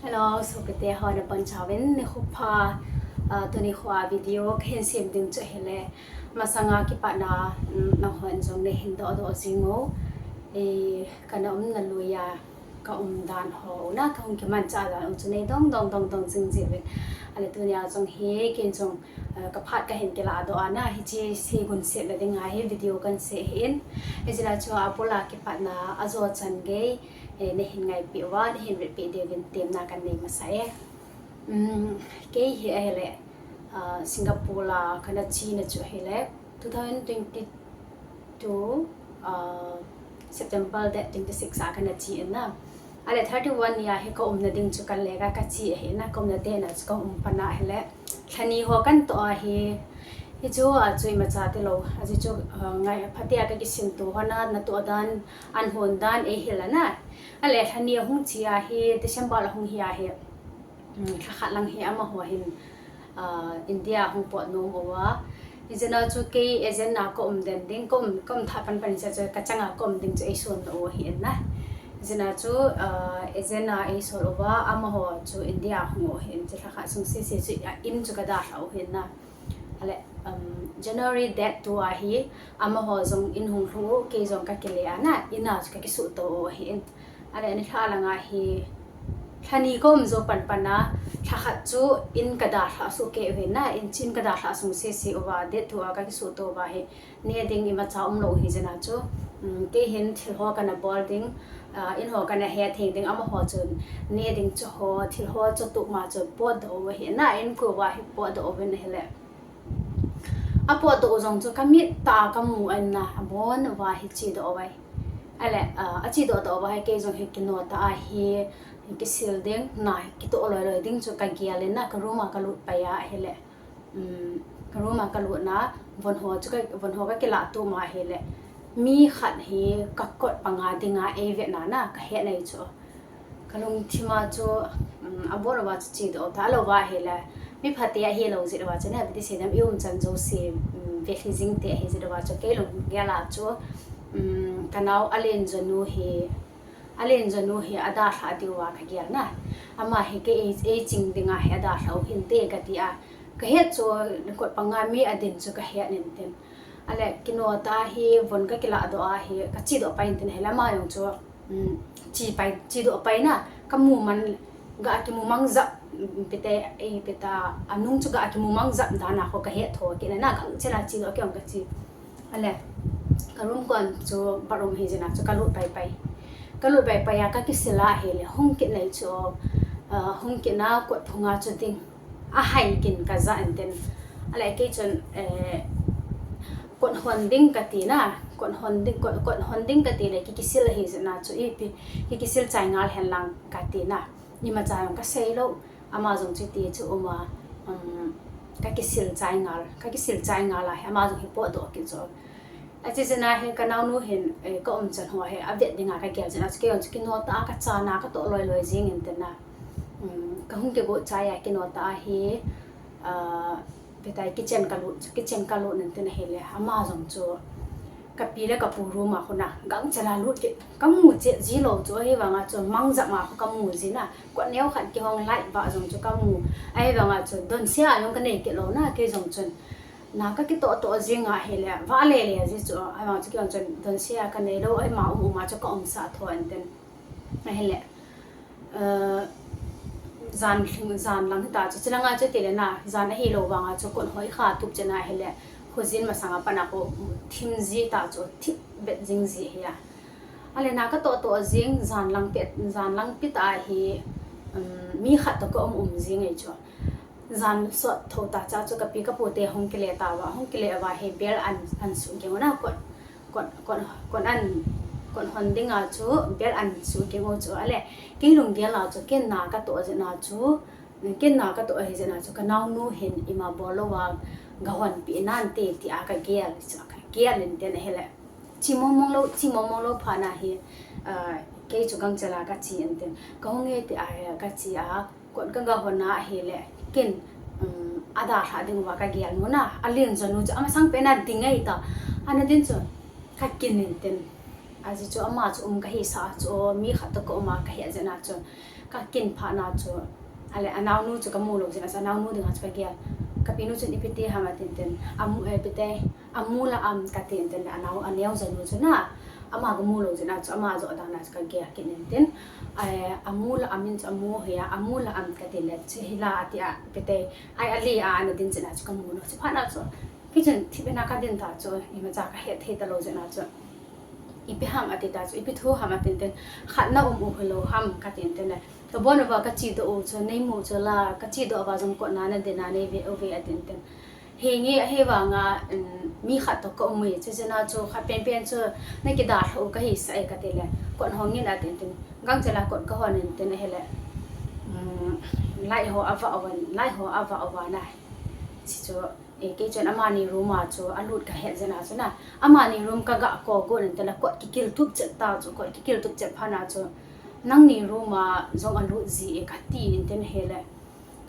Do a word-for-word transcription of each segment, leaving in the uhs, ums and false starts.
Hello, sopite ho nabonchauvin nikho pha. Ah, tuni kho a video kahin sem ding chu ahile, masanga kipatna, um, nangho jong neihin doh doh jing u. Eh, kana umna lui a, ka umdan ho, na kahung kimanchah dan u chu neidong dong dong dong jing jing uvin. Ale tunia jong hi, kei jong, eh, kaphat kahin kilah doh a na, hiche seigun set le dinga hi video kahin sem ahin. Hijeh a chu abul a kipatna ajo chan gei, eh, neihin ngaipeh uva, neihin vetpeh diuvin temna kahin nei masa e. Um, kei hi ahile, ah, Singapore a kana chena chu ahile, two thousand twenty-two, ah, September date twenty-six a kana che in na. Ale thirty-one ni a hi ka umna ding chu kana le ka, kache ahi na, ka umna date na chu ka um pan ahile, lhani ho kana toh ahi. Hichu a chu imacha tilou, ajeh chu, ah, ngai phatea kakisin tu ho na, natoh dan, an hon dan eihil a na. Ale lhani ahung che ahi, December ahung hi ahi. Um, lhakhat lang hi amaho hin, ah, India hung pot nom uva. Hijeh a chu kei agent a ka um den ding, ka um, ka um tha pan pan chu kachanga ka um ding chu eisol u ahi na. Hijeh a chu, ah, agent a eisol uva, amaho chu India hung u ahin, chu lhakhat sung sese chu a in chu kadalhah u ahin na. Ale, um, January date two a hi, amaho jong in hung lhung u, kei jong kakile a na, in a chu kakisuh to u ahin. Ale, ani lha langa hi, lhani ka um jou pan pan a, lhakhat chu in kadalhah soh kei u ahin na, in chu in kadalhah sung sese uva, date two a kakisuh to uva hi, ne ding imacha umlou hijeh a chu, um, kei hin thil ho kana bol ding, ah, in ho kana hethei ding, amaho chun ne ding chu ho, thil ho chu tuh ma chu potdoh u ahi na, in ko uva hi potdoh uvin ahile. Apotdoh u jong chu kamit tah a kamu ahin na, abon uva hi chedoh uve. Ale, ah, achedoh doh uva hi kei jong hi kino tah a hi kisil ding, na kitoh loi loi ding chu kagel in na, ka room a kalut pai a ahile. Um, ka room a kalut na, von ho chu ka, von ho kakilah tup ma ahile, mi khat hi kakot panga dinga eivet na na, kahet nai chu. Kalungthim a chu, um, abon uva chu chedoh talou uva ahile, mi phatea hilou jeh uva chu na, ipi ti sei dem, i umchan jouse, um, velhi jing te ahi jeh uva chu, kei lunggel a chu, um, kanao alen jonu hi, alen jonu hi adalhah diuva kagel na. Ama hi kei ei, eiching dinga hi adalhah u hinte kati a. Kahet chu, kot panga mi adin chu kahet in tin. Ale, kino tah a hi von kakilah doh a hi, kachedoh pai in tin ahile ama jong chu, um, che pai, chedoh pai na, kamu man, ga kimu mang jap, um, ipi ti, eh, ipi ti, anung chu ga kimu mang jap dan a kho kahet tho kit na, na gangchel a chedoh kei jong kache. Ale, ka room kon chu bathroom hijeh a chu kalut pai pai. Kalut pai pai a kakisil a ahile, hung kit nai chu, ah, hung kit na kot phunga chu ding. Ahai kin kaja in tin. Ale kei chun, eh, kot hon ding kati na, kot hon ding, kot, kot hon ding kati le ki, kisil ahijeh a chu ipi, ki, kisil chai ngal hen lang kati na. Imacha jong kasei lou. Ama jong chuti chu um a, um, kakisil chai ngal, kakisil chai ngal a hi, ama jong hi potdoh kit jo. Ache jeh a hi kanaonu hin, eh, ka umchan ho hi avet dinga kagel jeh a chu kei jong chu kino tah a kacha na katoh loi loi jing in tin na. Um, kahung kigot chai a kino tah a hi, ah, ipi ti, kitchen kalut, kitchen kalut in tin ahile, ama jong chu kapi le kapu room a khu na, gangchel a lut kit, kamu chet ji lou chu, ahivanga chu mang jap a khu kamu ji na, kot neo khat kihong light vah jong chu kamu, ahivanga chu donse a jong kanei kit lou na, kei jong chun na kakitoh toh jing ahile, vah le le ji chu, ahivanga chu kei jong chun donse a kanei lou, ahi ma um um a chu ka umsah tho in tin. Ahile, eh, jan lhing, jan lang hita chu, chulanga chu tile na, jan ahilou vanga chu kot ho ikha tup cheh na ahile, khojin masanga pat a khu thim ji ta chu, thip bet jing ji ahi a. Ale na katoh toh jing, jan lang pet, jan lang pet a hi, um, mi khat toh ka um um jing ahi chu. Jan sot tho ta cha chu kapi kapu te hung kile tauva, hung kile uva hi bell an, an suh geng u na, kot, kot, kot, kot an, kot hon dinga chu bell an suh geng u chu, ale kei lunggel a chu ken na katoh jeh a chu, ken na katoh ahi jeh a chu kanaonu hin ima bol louva ga honpeh nante tia kagel, kagel in tin ahile. Che mong mong lou, che mong mong lou phat na hi, ah, kei chu gangchel a kache in tin. Kahung e tia hi kache a, kot kaga hon a ahile, ken, um, adalhah diuva kagel nom na, alen jonu chu amasang pen a ding ahi ta. Ana din chu, kakin in tin. Ajeh chu ama chu um kahisah chu, mi khat toh ka um a kahet jeh a chu. Kakin phat na chu, ale anaonu chu kamu lou jeh a chu anaonu dinga chu kagel. Kapinu chun ipi ti ham atin tin, amu, eh, ipi ti, amu la am katin tin, anao, aneo janu chu na, ama kamu lou jeh a chu ama joh dan a chu kagel kit in tin, eh, amu la am in chu amu hi a, amu la am katin le, chu hi la ati a, ipi ti, ai ali a ana din jeh a chu kamu lou, chu phat na chu, kei chun thipbeh na kadin ta chu, imacha kahet thei talou jeh a chu. Ipi ham ati ta chu, ipi thu ham atin tin, khat na um u hilou ham katin tin le. Kabon uva kachedoh u chu, neimu chu la, kachedoh uva jong kot na nadin a neive uve atin tin. Henge ahivanga, um, mi khat toh kaum u e, chu jeh a chu khat penpen chu nakidalhah u kahisah e kati le. Kot hong in atin tin. Gangchel a kot kahon in tin ahile. Um, light ho avah uva, light ho avah uva na. Chu chu, eh, kei chun amani room a chu alut kahet jeh a chu na. Amani room kaga ko got in tin le kot kikil tup chet ta chu, kot kikil tup chet phat na chu. Nangni room a jong alut ji e kati in tin ahile.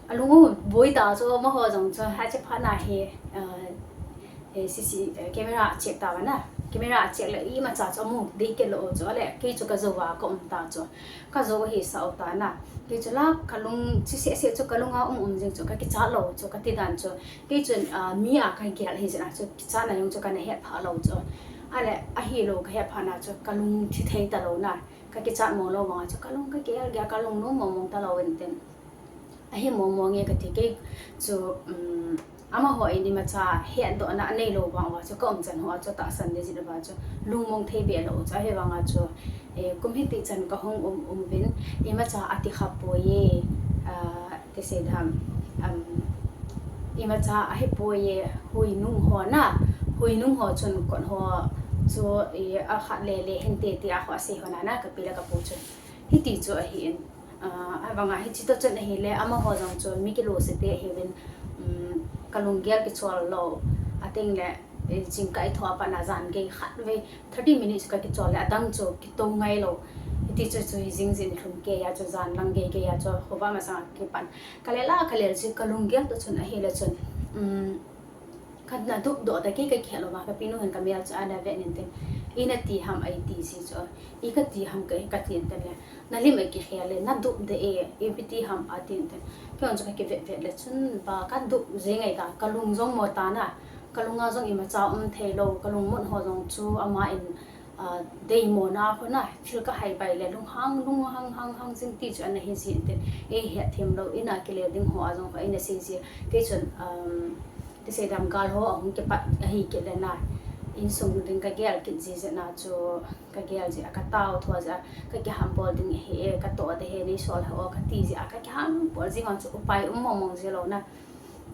Alung u boi ta chu, amaho jong chu, hiche phat na hi, eh, eh, C C, eh, camera check ta uva na. Camera check le imacha chu amu dei kit lou chu, ale kei chu kajou a kaum ta chu. Kajou hisah u ta na. Kei chu la kalung, chu seh seh chu kalung a um um jing chu, kakichat lou chu, kati dan chu. Kei chun, ah, mi a kagel hi jeh a chu, kichatna jong chu kana het pha lou chu. Ale ahilou kahet phat na chu, kalung thi thei talou na. Kakichat mong lou vang a chu, kalung kagel gel, kalung nom mong mong talou in tin. Ahi mong mong e kati kei chu, um, amaho in imacha hetdohna anei lou vang uva chu, kaum chan ho a chu tahsan ding jeh uva chu, lungmong thei be lou chu, ahivang a chu, eh, kum hiti chan kahung um um uvin, imacha ati kha poi e, ah, ti sei dam, um, imacha ahi poi e, huinung ho na, huinung ho chun kot ho chu, eh, akhat le le hinte tia ho asei ho na na, kapi le kapu chun. Hiti chu ahi in. Ah, avanga hiche toh chun ahile, amaho jong chu mi kilose te ahiuvin, um, kalunggel kichol lou. Ating le, eh, jingkah itho a pat na jan gei khat vei, thirty minutes kakichol le, adang chu kitou ngai lou. Hiti chu chu hi jing jin lhum kei a chu jan lang gei gei a chu, khovah masang a kipan. Kalel a kalel chu kalunggel toh chun ahile chun, um, Kana dup doh ta kei kakihel uva, kapinu hin kamel chu ana vet in tin. Ina ti ham ati ji chu. I kati ham ka, kati in tin le. Nalim akikhel le, nadup de e, ipi ti ham ati in tin. Kei jong chu kakivet vet le chun ba kadup jing ngai ta, kalung jong mo ta na. Kalung a jong imacha um thei lou, kalungmon ho jong chu ama in, ah, deimona ho na, thil kahai pai le, lunghang, lunghang, hang, hang jing ti chu ana hi ji in tin. Ei het them lou, ina kile ding ho a jong kho ina sei ji. Kei chun, um, Ti sei dam gal ho ahung kipat ahi kit le na. Insung ding kagel kit ji jeh a chu, kagel ji a, katao tho ji a, kakiham bol ding ahi e, katoh de he, nei sol ho, kati ji a, kakiham bol ji vang chu upai um mong mong ji lou na.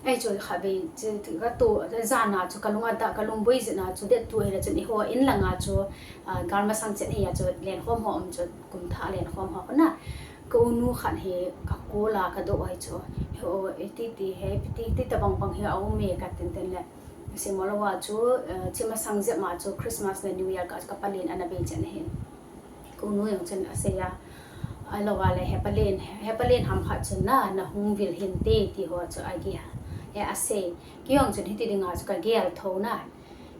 Ahi chu khatvei chu katoh, jan a chu kalung ada, kalung boi jeh a chu det tu ahile chun eiho in lang a chu, ah, gal masang chen hi a chu lenkhom ho um chu, kum thah lenkhom ho na. Ka unu khat hi ka call a ka doh ahi chu. He o, iti ti he, iti ti tabang bang hi a um e ka tin tin le. Sei mo lou a chu, eh, chi masang jep ma chu Christmas le New Year kah chu ka palen ana bei chen ahi. Ka unu jong chun asei a. Alou a le he palen, he palen ham khat chun na, na hung vil hinte ti ho chu agi a. He asei. Kei jong chun hiti ding a chu ka gel tho na.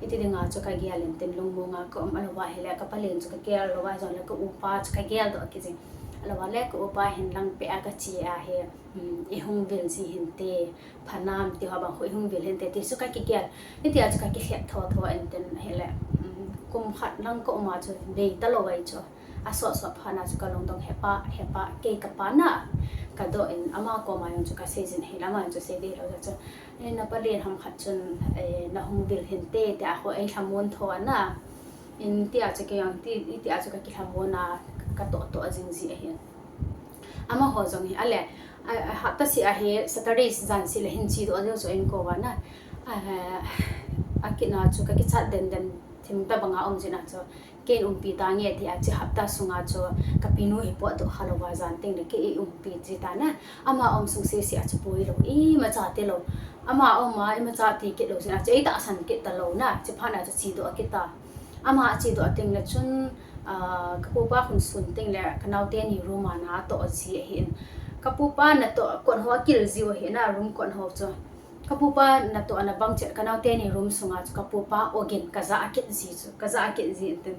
Hiti ding a chu ka gel in tin lungmong a ka um, alou a hile ka palen chu ka gel lou a, jong le ka upa chu ka gel doh kit jing. Alou a le ka upa hin lang peh a ka che a he, um, i hung vil ji hinte, phanam ti ho bang khu i hung vil hinte ti chu ka kigel. Hiti a chu ka kilhep tho tho in tin hile, um, kum khat lang ka um a chu bei talou ahi chu. Asot sot phat na chu ka lungdong, he pa, he pa, kei ka pa na. Ka doh in ama koma jong chu ka sei jin hile ama jong chu sei deh lou chu. Eh, na palen ham khat chun, eh, na hung vil hinte, tia ho ei lhamon tho ana. In tia chu kei jong, ti, tia chu ka kilhamon a, ka toh toh jing ji ahi. Amaho jong hi, ale, a, a, hapta seh a hi, Saturday jan seh le hin che doh jeng chu in kou va na. A, a kit na chu ka kichat den den, thim tabang a um jin a chu. Kei in umpi tange tia chu hapta sunga chu ka pinu hi potdoh kha lou va jan teng le kei i umpi ji ta na. Ama um sung seh seh a chu poi lou, imacha ti lou. Ama um a, imacha ti kit lou jin a chu ei tahsan kit talou na. Chu phat na chu che doh kit ta. Ama a che doh teng le chun, ah, ka pupa khun sun teng le ka naote ni room a na toh ji ahi in. Ka pupa na toh kot ho akil ji u ahi na, room kot ho chu. Ka pupa na toh na bang chet ka naote ni room sunga chu ka pupa ogin ka ja kit ji chu, ka ja kit ji in tin.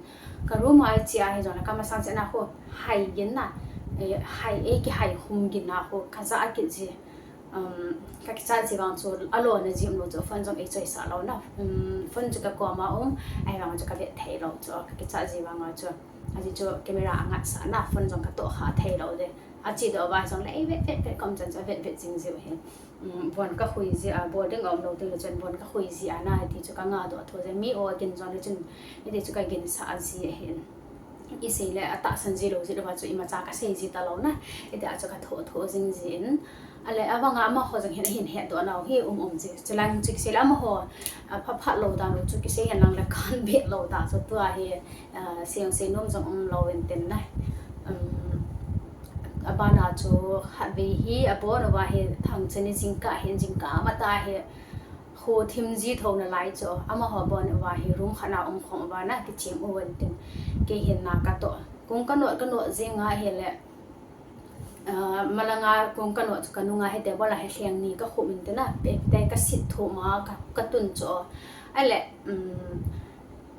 Ka room a che a hi jong le ka masang chet na khu hai gin na. Hai, ei kihai khum gin a khu, ka ja a kit ji. Um, ka kichat ji vang chu, a lona ji um lou chu, phone jong ei choisah lou na. Um, phone chu ka koma um, ahivang chu ka vet thei lou chu, ka kichat ji vang a chu. Ajeh chu camera a ngatsah na, phone jong ka toh kha thei lou de. A chi doh va jong le, ei vet vet vet kom chan chu, a vet vet jing jiu hi. Um, von ka khui ji a, bol ding a um lou teng le chun von ka khui ji a na, ti chu ka nga doh tho ji. Mi o a gin jong le chun, hiti chu ka ginsah ji ahin. I sei le a tahsan ji lou ji lou va chu imacha ka sei ji ta lou na. Hiti a chu ka thoh thoh jing ji in. Ale avang a amaho jong hin, hin het doh nau hi um um ji. Chulang chu kisei le amaho, a, pha pha lou dan u chu kisei hen lang le kan be lou ta chu tua hi, a, sei sei nom jong um lou in tin na. Um, abana chu khatvei hi abon uva hi thangchan ni jingkah hin jingkah mata hi Kho thim ji tho nalai chu, amaho bon uva hi room khat na um khom uva na kichim u ven tin. Kei hin na ka toh. Kung ka not, ka not jing a hile, ah, malanga kung ka not chu ka nunga hi table a hi thleng ni ka khum in tin na, pe, pe ka sit thum a ka, ka tun chu. Ahile, um,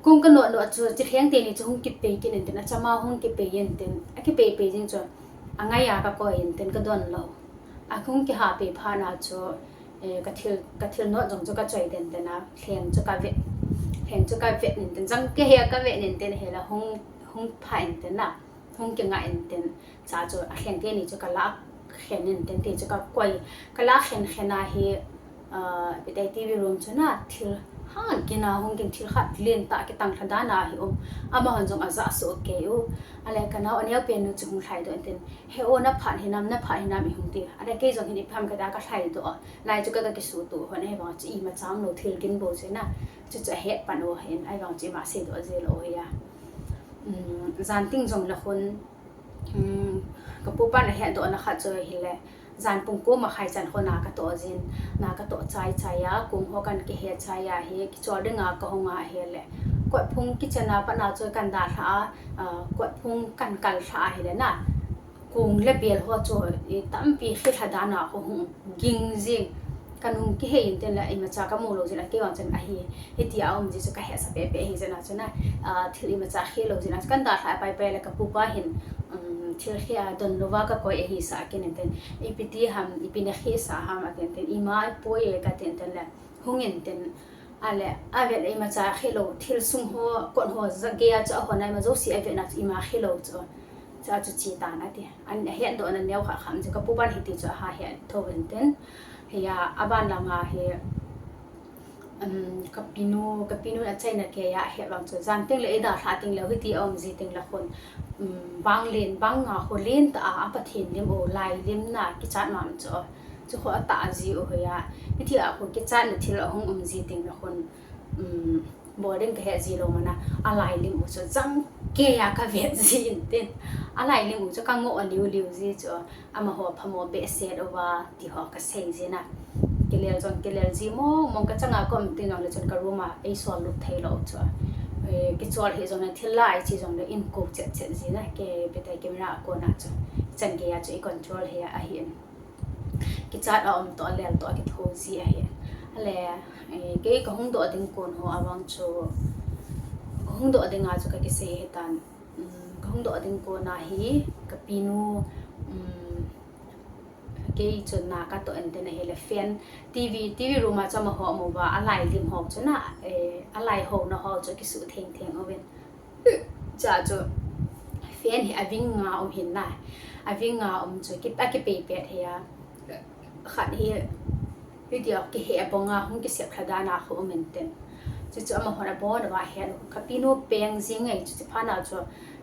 Kung ka not not chu, chi thleng teni chu hung kipei kit in tin, achama hung kipei in tin, akipei pei jing chu, angai a ka koi in tin ka don lou. Ahung kiha pei phat na chu, eh, ka thil, ka thil not jong chu ka choi den den a, thleng chu ka vet, thleng chu ka vet in tin, jang ke he ka vet in tin, hila hung, hung pha in tin na. Hung kinga in tin, cha chu a thleng teni chu ka la khen in tin, ti chu ka koi, ka la khen khen a hi, ah, ipi ti, TV room chu na thil ha gin a hung gin thil khat lentah kitang lha dan a hi um. Amahon jong aja soh kei u. Ale ka nao aneo pen nu chu hung lhai doh in tin, he o na phat hinam, na phat hinam i hung ti. Ale kei jong hin ipi ham ka ti a ka lhai doh a. Lai chu ka, ka kisutuh hon ahivang chu imacha um lou thil gin bou chu na. Chu chu ahet pan u hin ahivang chu ima sei doh ji lou hi a. Um, jan ting jong le khun, um, ka pupan ahet doh na khat chu hile, jan pung ko makhai chan khu na ka toh jin, na ka toh chai chai a, kung ho kan kihe chai a hi, kichol ding a ka hung a hile, kotphung kitchen a pat na chu kan dalha a, ah, kotphung kan kalha a hile na, kung le bel ho chu, i tampi khi lha dan a khu hung ging jing. Ka nung kihe in tin le imacha ka mu lou jin a kei vang chan ahi. Hiti a um ji chu ka hesa peh peh hi jin a chu na, ah, thil imacha khi lou jin a chu kan dalha a pai pai le ka pupa hin, um, thil khi a don lou va ka koi ahi sa a kin in tin. Ipi ti ham, ipi na khi sa ham a kin tin. Ima i poi e ka tin tin le. Hung in tin. Ale, a vet le imacha khi lou, thil sung ho, kot ho, ja gei a chu a hon a ima jouse a vet na chu ima khi lou chu. Cha chu chi tan ati. An het doh na neo kha kham chu ka pupan hiti chu aha het tho in tin. Hia, aban langa hi, um, ka pinu, ka pinu na chaina kei a het vang chu. Jan ting le i dalha ting le hiti a um ji ting le khun. Um, bang len, bang nga khu lentah a, a Pathen lim u, lai lim na kichat mam chu. Chu khu atah ji u hia. Hiti a khu kichat na thil ahung um ji ting le khun. Um, bol ding ka he ji lou mana, a lai lim u chu jang kei a ka vet ji in tin. A lai lim u chu ka ngoh liu liu ji chu, amaho phamo behseh uva, ti ho ka sei ji na. Kilel jong, kilel ji mong mong ka changa kom tin jong le chun ka room a, ei sol lut thei lou chu. Eh, kichol hi jong le thil lai chi jong le in ko chet chet ji na, ke pe tai camera a kona chu. Chan gei a chu i control hi a, ahi in. Kichat a um toh, a lel toh, a kitho ji ahi. Ale, eh, kei ka hung doh ding kon ho avang chu, ka hung doh ding a chu ka kisei hi tan. Um, ka hung doh ding kon a hi, ka pinu, um, kei chun na ka toh in tin ahile fan, TV, TV room a chu amaho mu va, a lai lim ho chu na, eh, a lai ho na ho chu kisu theng theng uvin. Cha chu fan hi a ving nga um hin na. A ving nga um chu ki, a kipei pet hi a. Khat hi video kihe a bong a hung kisep lha dan a khu um in tin. Chu chu amahon abon uva het u. Ka pinu peng jing ngai chu chu phat na chu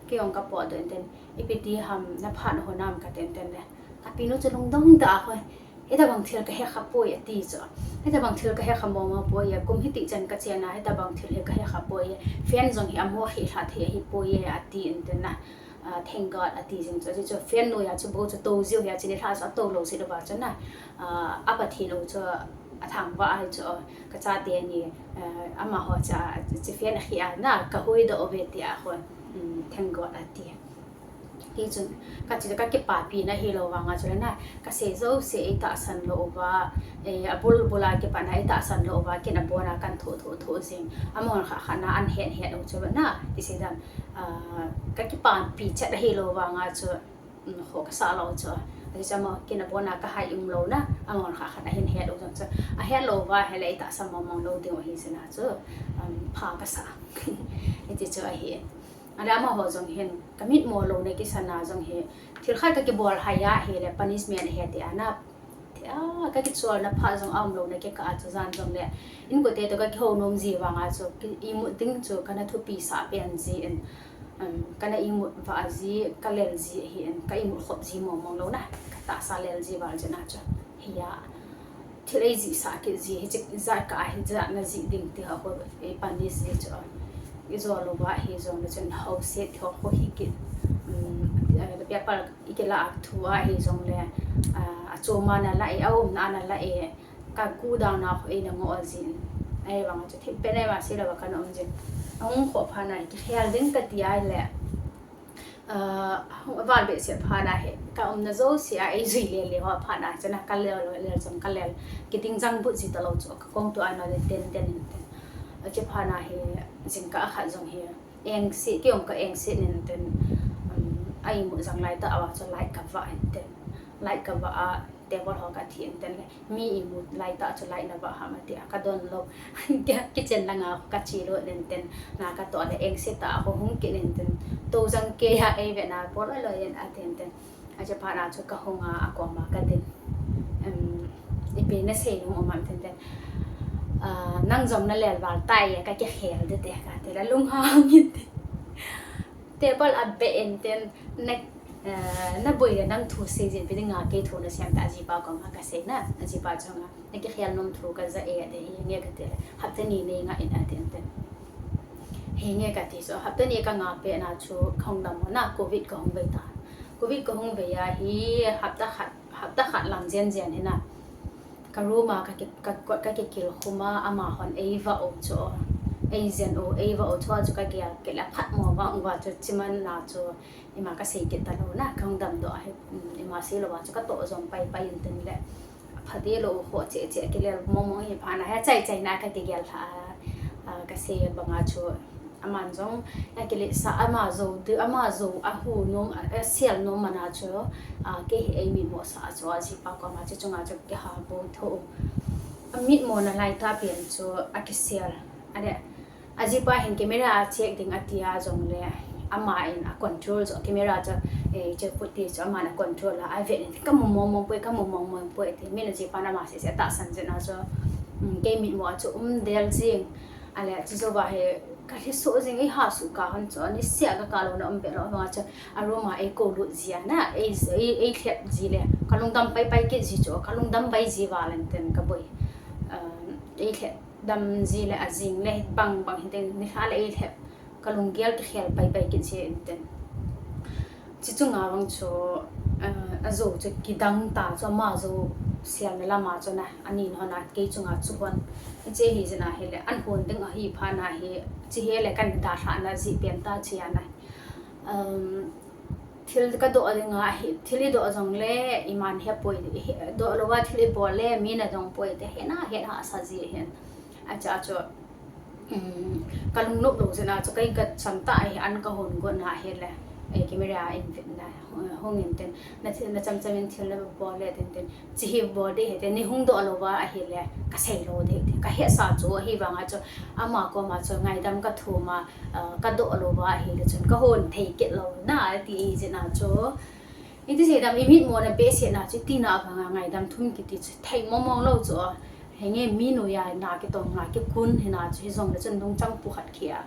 kei jong ka pot doh in tin. Ipi ti ham na phat na ho nam ka tin tin le. Ka pinu chu lungdong tah a khu. Hitabang thil ka he kha poi ati chu. Hitabang thil ka he kha mong mong poi e, kum hiti chan ka chen a, hitabang thil hi ka he kha poi e. Fan jong hi amo khi lha thei ahi poi e, ati in tin na. Ah, thank God ati jing chu. Ati chu fan noi a chu bou chu to jiu hi a, chini lha chu a to lou si lou va chu na. Ah, a Pathen u chu a thangvah ahi chu. Ka chate ni, ah, amaho cha, chi fan a khi a na, ka hui doh uve ti a khu. Um, thank God ati. Kei chun, ka chi ka kipapi na hi lou vang a chu le na, ka sei jouse ei tahsan lou uva, eh, a bul bul a kipat na ei tahsan lou uva, ken abon a kan thoh thoh thoh jing. Amahon kha kha na an het het u chu na, ti sei dan, ah, ka kipapi chet a hi lou vang a chu, um, kho kasah lou chu. Ahi chu ama kin a pona kahai um lou na, ama kha khat ahin het u jong chu. Ahet lou va, hele itahsa mong mong lou ding u ahi jeh a chu, um, pha kasah. Hiti chu ahi. Ahile amaho jong hin, kamit mo louna kisana jong hi, thil khat kakibol hai ahile, punishment ahi ti ana, Tia, kakicholna phat jong aum louna kikah a chu jan jong le. Inkote toh kakihou nom ji vang a chu, ki imut ding chu kana thupi sah pen jin, um, kana imut vah ji, kalel ji ahin, ka imut khop ji mong mong louna, katahsa lel ji val jeh a chu. Hiya, thil eijih sah kit ji, hiche jat kah a hijat na jih ding ti ho, eipunish ji chu. Ijou louva ahi jongle chun houset ho, ho hi kit. Um, eh, paper ikilah thu ahi jongle, ah, achom a nalah e, aumna a nalah e, ka cool down na kho eina ngoh jin. Ahivang chu thim pen a ima sei louva kana um jin. Ahung kho phat na kikhel ding kati ahile, ah, val behseh phat na hi, ka umna jouse a eijui lele ho phat na chun a kalel, lel jong kalel. Kiding jang but ji talou chu, kakong tu a nale ten ten in ten. Ache phat na hi, jingkah khat jong hi, engse, kei jong ka engse in ten, um, a imut jang lai tah a chu light kavah in ten. Light kavah a, table ho kathi in ten le, mi imut lai tah chu light navah ham ati a, kadon lou. Kitchen langa kache lut in ten, na katoh le engse tah a kahung kit in ten. Tou jang kei a eivet na, po loi loi in atin ten. Ache phat na chu kahung a, akoma kadin. Um, ipi nasei nom um am tin ten. Ah, nang jong nalel val tai e, kakikhel ding te kati le lunghang in ten. Table a beh in ten, na, ah, naboi le nang thu sei jin, ipi dinga kei thu nasem ta, ajipa koma kasei na, ajipa chunga. Nakikhel nom thu kaja e, ati, henge kati le, hapta ni nei ngah in atin ten. Henge kati chu, hapta ni kangah pet na chu kahung dam u na, covid kahung vei ta. Covid kahung vei a hi hapta khat, hapta khat lang jen jen hi na. Ka room a kaki, kakot kakikil khum a, amahon eivah u chu. Eijen u, eivah u chu, chu kagel kit le phatmo vang uva chu chiman na chu ima kasei kit talou na, kahung damdoh ahi, um, ima sei louva chu katoh jom pai pai in tin le. Phate lou ho che che kilel mong mong hi phat na hi chai chai na kakigel lha a, a, kasei banga chu aman jong akiletsah ama jou, ama jou ahu nom, a, asel nom man a chu, a, kei hi eimit mo sah a chu ajipa koma chu chunga chu kiha bou tho. Amitmo na lai tah pen chu akisel. Ahile, ajipa hin camera a check ding ati a jongle, ama in a control chu, camera chu, eh, chu put ti chu aman a control a, avet in, kamu mong mong poi, kamu mong mong poi ti, min ajipa in ama seh seh tahsan jeh a chu, um, kei mitmo a chu um del jing. Ahile, chujouva hi, kalhi soh jing, eiha suh kah hon chu, niseh a kakah louna um be lou, ama chu, a room a eikou lut ji a na, ei, ei, eilhep ji le, kalungdam pai pai kit ji chu, kalungdam pai ji val in ten kaboi. Um, eilhep dam ji le ajing le bang bang hinte, nilhah le eilhep, kalunggel kikhel pai pai kit ji in ten. Chi chunga vang chu, eh, ajou chu kidang ta chu, ama jou selna lama chu na, anin hon a, kei chunga chu hon. Hiche hi jeh a hile, an hon ding ahi phat na hi, chi hi le kan dalhah na ji pen ta chi a na. Um, thil kadoh dinga hi, thil idoh jongle iman hepoi, doh louva thil ibol le mi nadong poi ti, hena, hena sa ji hin. Acha chu, um, kalungnop lou jeh a chu, kei kacham tah a hi an kahon got na hile, eh, camera in vet na, hung in ten, na thil, nacham cham in thil nabol le tin ten, chi hi bol ding hite, nei hung doh louva ahile, kasei lou ding te, kahetsa chu, ahivang a chu, ama koma chu ngaidam kathum a, ah, kadoh louva ahile chun kahon thei kit lou na, ati jeh a chu. Iti sei dam, imitmo na behseh na chu, tina vang a ngaidam thum kiti chu, thei mong mong lou chu. Henge mi noiya na kitong na kikun hina chu, hijongle chun lungchang pu khat khi a.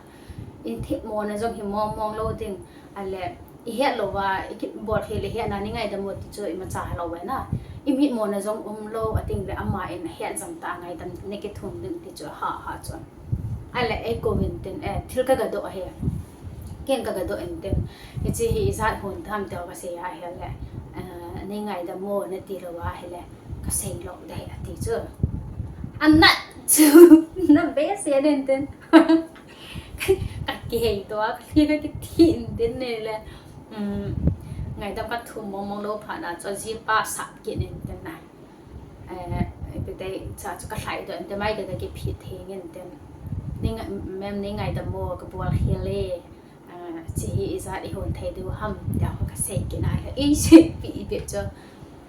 Imitmo na jong hi mong mong lou ding, ahile, ihet louva, ikibol khel le ihet na, nei ngaidam u ti chu imacha lou ve na. Imitmo na jong um lou, ating le ama in het jam tah a ngaidam nei kithum ding ti chu ha ha chu. Ahile, eikou in tin, eh, thil kagadoh ahi. Ken kagadoh in tin. Hiche hi ijat hon tham tia kasei ahile, eh, nei ngaidam o nati louva ahile, kasei lou ding ati chu. Anat chu, na behseh in tin. Kakihei to a, kakihei kakithih in tin le. Um, ngaidam kathum mong mong lou phat na chu, ajipa sap kit in tin na. Eh, ipi ti, cha chu kalhai doh in tin, mai kei kakiphit theng in tin. Nei nga-, ma'am, nei ngaidam o, kabol khel e. Ah, chi hi ijat ihon thei diu ham, tia ho Sei kit na, ei sei pi i bep chu.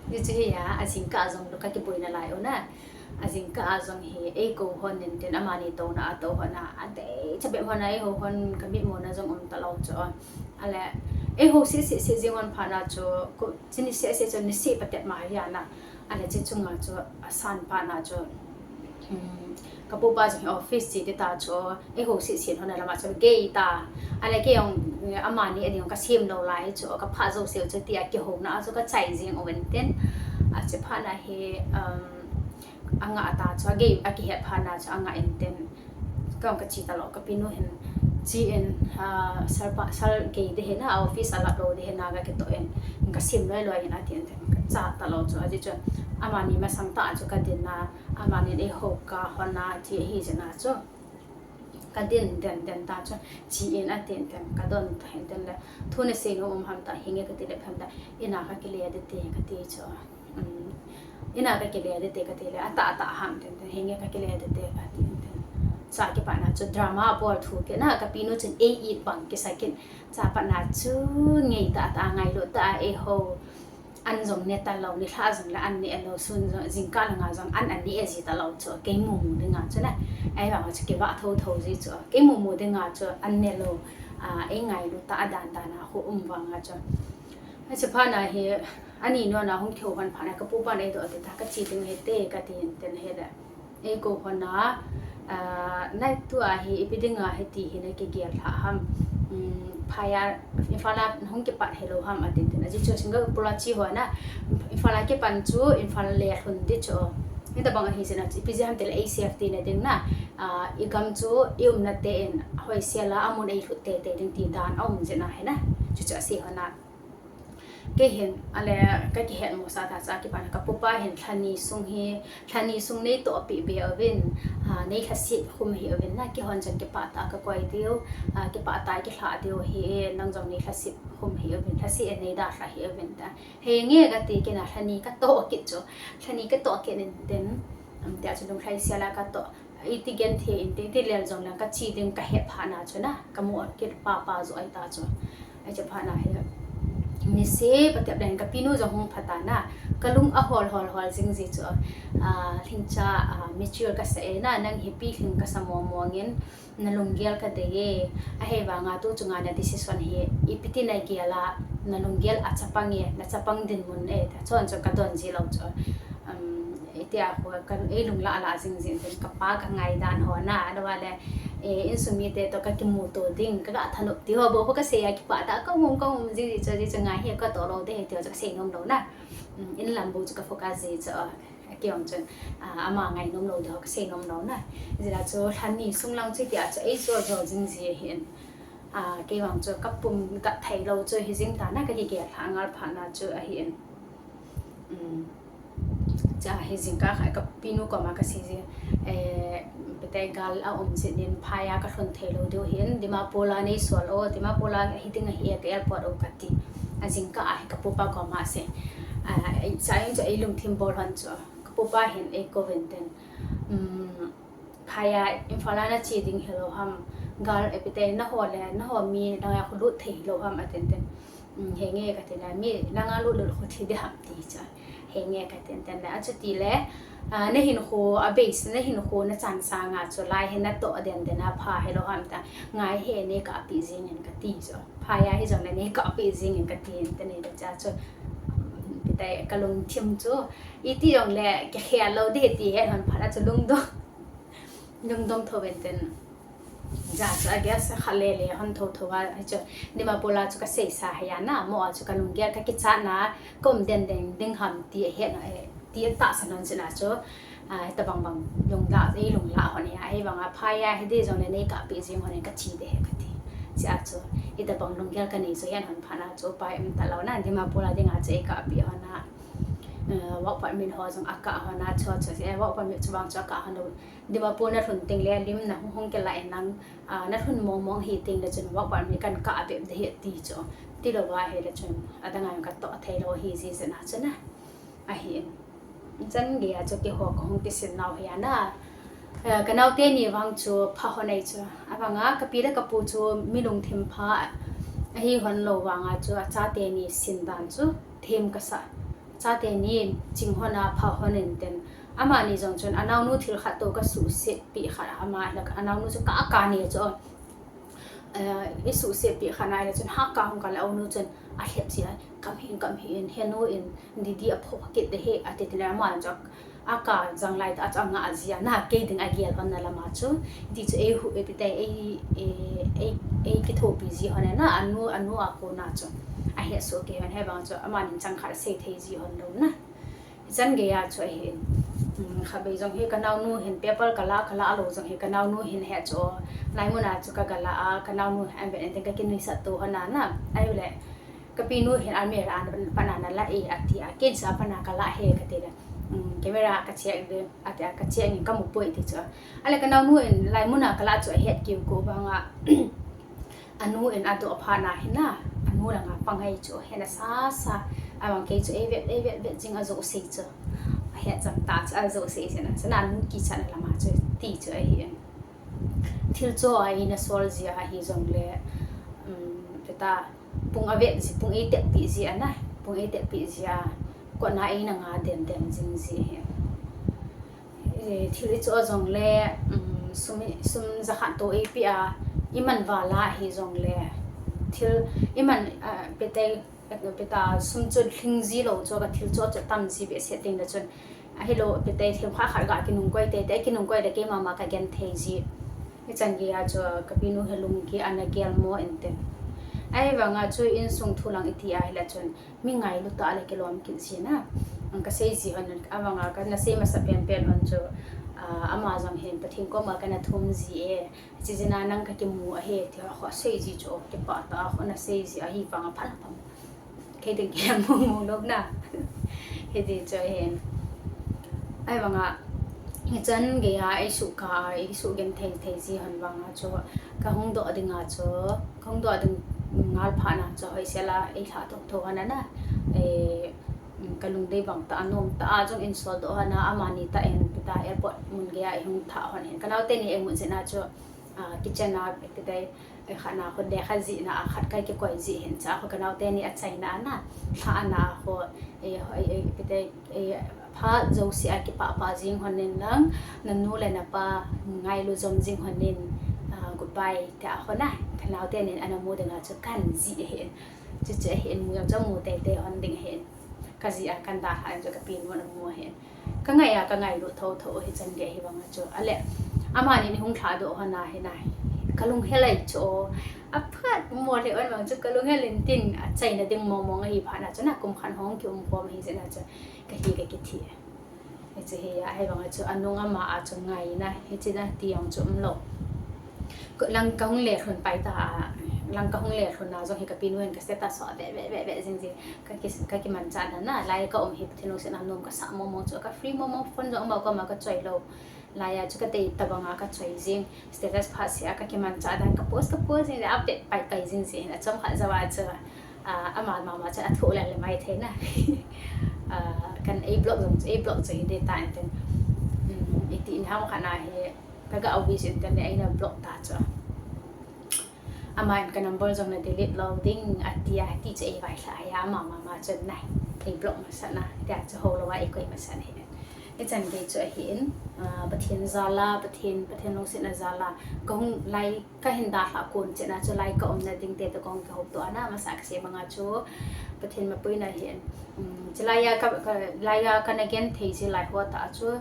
Ni chu hi a, ajingkah jong lu ka kiboina lai u na. Ajingkah a jong hi, ei kou hon in tin amani touna a tou hon a, a dei cha bep hon a, ei ho hon ka mitmu na jong um ta lou chu. Ale, ei ho si si si jing hon phat na chu, ko, chini si si chu ni si pa tet ma hi a na. Ale, chi chunga chu, a san phat na chu. Hmm, ka pupa chu office chi ti ta chu, ei ho si si hon a lama chu gei ta. Ale, kei jong, amani a ding ka sim lou lai chu, ka pha jo sel chu ti a kihou na chu ka chai jing u in tin. A chi phat na hi, um, a nga ta chu, a gei a kihet phat na chu, a nga in tin. Ka jong ka chi ta lou, ka pinu hin chi in, ah, sir pa, sir gei de hin a, office a lap lou de hin a, ka kitoh in, ka sim loi loi in a tin tin, ka cha ta lou chu, a chi chu, amani masang ta chu ka din na, amani ei ho ka hon na, chi hi chi na chu. Ka din den den ta chu, chi in a tin tin, ka don ta hin tin le, thu na sei nom um ham ta, hinge ka ti le phem ta, ina ka kile de te, ka ti chu. Um, ina ka kile de te ka ti le, a ta, a ta ham tin tin, hinge ka kile de te ka ti tin. Cha kipat na chu drama bol thu kit na, ka pinu chun ei it bang kisa kit. Cha pat na chu ngei ta ta, ngailut ta ei ho. An jong ne ta lou, nilhah jong le an ne lou, sun jong, jingkah langa jong an, an ne ji ta lou chu, kei mumu dinga chu na. Ei vang chu kivah tho tho ji chu, kei mumu dinga chu an ne lou, a, ei ngailut ta a dan dan a khu um vang a chu. A chi phat na hi, Ani nona hung kihou hon phat na ka pupa nei doh ti ta, ka chi ding hi te ka ti in tin hi le. Ei kou hon a, ah, nai tua hi ipi dinga hi ti hi na kigel lha ham. Um, phaya, Imphal a hung kipat hi lou ham a tin tin. A chi chu Singapore a chi hon a, Imphal a kipan chu, Imphal le lhun di chu. Ni ta bang a hi sin a, ipi ji ham ti le ei safety na ding na. Ah, i gam chu, i umna te in, hoi sia la, amun ei lhut te te ding ti dan, a um ji na hi na. Chu chu a si hon a. Kei hin, ale, ka kihet mo sa ta cha kipan ka pupa hin lhani sung hi, lhani sung nei toh pi be uvin, ha, nei lhasit khum hi uvin na, kihon chan kipah ta ka koi diu, a, kipah ta kilha diu hi, nang jong nei lhasit khum hi uvin, lhasit nei dalha hi uvin ta. Henge ka ti kit na lhani ka toh kit chu, lhani ka toh kit in tin, am, tia chu lunglhai sia la ka toh. Iti genthei in, iti lel jong lang ka chi ding ka he phat na chu na, ka mu kit pa pa jo ai ta chu. Ai chu phat na hi. Ni se pa tep dan ka pinu jong hung phat ta na, ka lung a hol hol hol jing ji chu. A, lhingcha, a, mature ka sa e na, nang hi pilhing ka sa mo mo ngin, na lunggel ka dei e. Ahivang a tu chunga na decision hi, ipi ti na gel a, na lunggel a chapang e, na chapang dinmun e, ta chon chu ka don ji lou chu. Um, Itia khu ka, ei lung la la jing jing jing ka pa ka ngai dan ho na, a, lo le, eh, insung mite toh ka kimuto ding, ka, ka thanop ti ho bou ka sei a kipah ta, ka um, ka um jing jing chu, jing chu ngai hi ka toh lou te hi ti ho chu ka sei nom lou na. Um, in lam bou chu ka focus ji chu, a, kei jong chun, a, ama ngai nom lou ti ho ka sei nom lou na. Jeh a chu lhani sung lang chu tia chu ei jo jo jing ji hin. A, kei vang chu ka pum ka thei lou chu hi jing ta na ka kigel lha ngal phat na chu ahi in. Um, cha hi jingkah khat ka pinu koma ka sei ji, eh, pete gal a um jin in phai a ka lhun thei lou diu hin, Dimapur a nei sol o, Dimapur a hi ding ahi e ka airport o ka ti. A jingkah a hi ka pupa koma sei. A, ei, cha in chu ei lungthim bol hon chu. Ka pupa hin ei kou vin tin. Um, Phai a, Imphal a na che ding hi lou ham, gal e pite, na ho le, na ho mi, na ho khu lut thei lou ham a tin tin. Um, henge ka tin a, mi, na nga lut lut khu thi di ham ti cha. Henge ka tin tin le, a chu ti le, a, na hin khu, a base, na hin khu, na chan sang a chu lai hi na toh den den a pha hi lou ham ta. Ngai he nei kah pi jing in ka ti chu. Phai a hi jong le nei kah pi jing in ka ti in tin le cha chu. Um, pite ka lungthim chu. Iti jong le, ka khel lou di ti he hon phat a chu lungdong. Lungdong tho vin tin. Ja chu a guess kha le le hon tho tho a, chu Dimapur a chu ka sei sa hi a na, mo a chu ka lunggel ka kichat na, ka um den den ding ham ti a het na, eh, ti a tahsan hon sin a chu, a, tabang bang lung la, ei lung la hon hi a, hei bang a phai a, hi di jong le nei kah pi jing hon ka chi de he ka ti. Chi a chu, i tabang lunggel ka nei chu hian hon phat na chu, pai um ta lou na, Dimapur a ding a chu ei kah pi hon a, eh, work permit ho jong a kah hon a, chu chu, eh, work permit chu bang chu a kah hon lou. Dimapur na lhun teng le lim na hung, hung kila in nang, a, na lhun mong mong hi teng le chun work permit kan kah bep de hi ti chu. Ti lou va hi le chun, a dang a ka toh thei lou hi ji jeh a chun a. Ahi in. Chan gei a chu keiho ka hung kisin nau hi a na. Eh, ka naote ni vang chu pha hon ei chu. A vang a ka pi le ka pu chu mi lungthim pha, Ahi hon lou vanga chu achate ni sin dan chu them kasa. Chate ni ching hon a pha hon in ten. Amani jong chun anaunu thil khat to ka suhset pi khat ama la anaunu chu ka ka ni chu. Eh, i suhset pi khat na le chun ha ka hung ka le anu chun a hlep si a kam hin kam hin he nu in didi a pho kit de he a ti ti le ama chu a ka jang lai ta chu a nga a zia na kei ding a gel hon na lama chu ti chu ei hu ei ti te ei ei ei ei ki thopi ji hon na anu anu a ko na chu a he so ke hon he bang chu ama nin chang khat sei thei ji hon lo na chan ge ya chu ahi in kha bei jong he ka nau nu hin paper ka la ka la lo jong he ka nau nu hin he chu lai mun a chu ka ga la a ka nau nu an be en te ka kin ni sa tu hon na na ai le Ka pinu hin almirah a pana na la e ati a, ken sa pana ka la he kati le. Um, camera ka check de ati a ka check in ka mu poi ti chu. Ale ka naunu in lai muna ka la chu a het kiu ko banga. Anu in atu a pha na hina, anu la nga pangai chu hena sa sa. Abang kei chu e vet e vet vet jing a jo sei chu. A het jang ta chu a jo sei chu na. Chu na nu ki cha na lama chu ti chu ahi in. Thil cho a ina sol zia ahi zong le, um, peta pung a vet zi, pung ei tek pi zia na, pung ei tek pi zia, ko na ei na nga den den zing zi hi. E, thil i cho zong le, um, sum, sum za khat to ei pi a, i man va la hi zong le, thil i man, uh, peta Peta sum chu hling zi lo chu ka thil chu chu tam zi be se ting da chun. Ahi lo peta thil kha kha ga kinung koi te te kinung koi da ke mama ka gen thei zi. I chan ge a chu ka pinu he lung ki ana gel mo en te. Ai vanga chu insung thu lang i ti a hi la chun mi ngai lu ta le ke lom ki zi na. Ang ka sei zi hon a vanga ka na sei masa pen pen hon chu, ah, ama zong hen Pathen koma ka na thum zi e. Chi zina nang ka kimu a he ti ho sei zi chu ki pa ta ho na sei zi ahi vanga phan phan. Kei ding ke mu mu lo na. He ti chu hen. Ai vanga, i chan ge a, i su ka, i su gen thei thei zi hon vanga chu. Ka hung do ding a chu, ka hung do ding ngal pha na chu hoi se la, i hla to to hon na. E, ka lung dei vang ta, a nom ta, a jong in sol do hon na, ama ni ta en, peta airport mun ge a, i hung tha hon hen. Ka nau te ni e mun zina chu, a, kitchen a, peta, e, kha na, hon de kha zi na, a khat kai ki koi zi hen cha, ho ka nau te ni a chai na na, tha na, ho, e, ho, e, e, peta, e, pha zo si a ki pa pa zing hon nin lang, na nu le na pa, ngai lu zom zing hon nin, a, goodbye, te a ho na, ka nau te nin ana mu ding a chu kan zi hen. Chu chu ahin mu jong chu mu tei tei hon ding ahin. Ka zi a kan da ha jong ka pinu na mu ahin. Ka ngai a ka ngai lu tho tho hi chan dia hi vang a chu. Ale, ama ni ni hung thla do hon a hi na. Ka lung he lai chu. A phat mo le on vang chu ka lung he lin tin a chai na ding mo mo ngai pha na chu na kum khan hong ki um ko ma hi chu na chu. Ka hi ka ki thi. Hiche hi a, hei vang a chu, a nung ama a chu ngai na, hiche na ti jong chu um lo. Ko lang ka hung le hlun pai ta a, lang ka hung le hlun na jong hi ka pinu hin ka status ho ve, ve, ve, ve, zing zing. Ka ki, ka kimanchah na na, lai ka um hi Pathen lungset na nom ka sa mo mo chu, ka free mo mo phone jong um a ko ma ka choi lo. Lai a chu ka tei ta bang a ka choi zing. Status pha se a ka kimanchah dan ka post, ka post zing, update pai, pai zing zing. A chom khat jou a chu. Ah, ama mama chu a thu le le mai thei na. Ah, kan ei block jong, ei block chu hi de ta en ten. Um, i ti in ham khat na hi, ka ga awis en ten ei na block ta chu. Ama in ka number jong na delete lo ding, a ti a, ti chu ei vai hla ya, ama mama chu na, ei block masa na, ti a chu ho lo a, ei koi masa na hi. I chan kei chu ahi in, ah, Pathen jal a, Pathen, Pathen lungset na jal a, ka hung lai Ka hin dalha kon cheh na chu lai ka umna ding te toh kong kihouto a na masa ka sei banga chu Pathen mapuina hin, um, chulai a ka, ka, lai a ka na gen thei si lai ho ta chu,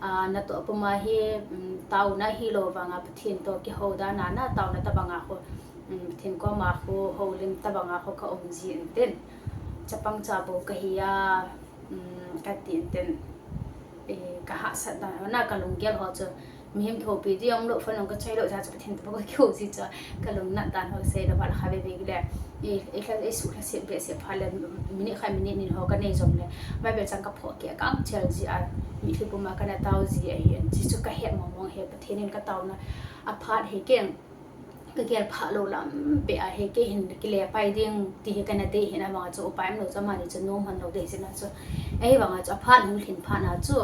ah, natoh puma hi, um, taona hi lo vanga Pathen toh kihou dan a na taona tabanga ho, um, Pathen koma ho, houlim tabanga ho ka um ji in tin. Chapang chabou ka hi a, um, ka ti in tin. Eh, ka hahsat dan ho na ka lunggel ho chu mihem thopi di jong lo phone jong ka choi lo jeh chu Pathen toh ka kihou ji chu ka lungnat dan ho sei lo ba la kha ve ve le. Eh, eh, lha, eh, su lha se be se pha le minute khat minute ni ho ka nei jong le. Bible chang ka pho ke ka ang chel ji a mitlhi puma ka na tao ji ahi an ji chu ka he mong mong he Pathen in ka taona a phat he keng. Ka gel pha lou lampi a hi kei hin kile pai ding ti hi kana dei hin, ahivanga chu upai umlou chu amani chu nom hon lou dei jeh a chu. Ahivanga chu aphat hung lhin phat na chu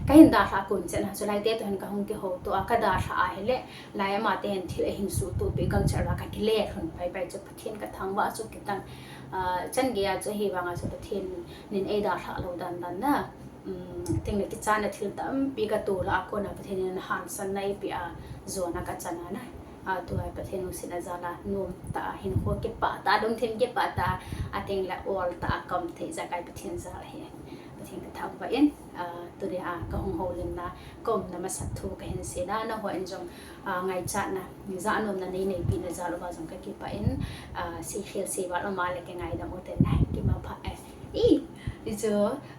kahin dalha kon chet na chu laite toh hin kahung kihouto a, ka dalha ahile lai amate hin thil ahin suhtoh peh gangchel a kakile lhun pai pai chu Pathen kathangvah chu kitan. Ah, chan gei a chu ahivanga chu Pathen in eidalhah lou dan dan na. Um, tengle kichatna thil tampi katol a kona Pathen in hansanna eipeh a, jona kachan a na. Ah, tua Pathen lungsetna jal a nomtah a hinkho kipah tah, lungthim kipah tah a, atengle oltah a kaum thei jeh a Pathen jal ahi. Pathen kathangvah in, ah, tunia kahung houlimna, kaumna masat thu kahin sei na, nangho in jong, ah, ngaichatna, jahnomna neinei pehna jal uva jong kakipah in, ah, seikhel seival um a le kingaidam ute na, kimanpha e. I, hichu,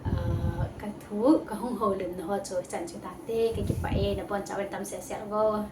ah, kathu, kahung houlimna ho chu chan chu tante, kakipah e, nabonchauvin tam sel sel uvo.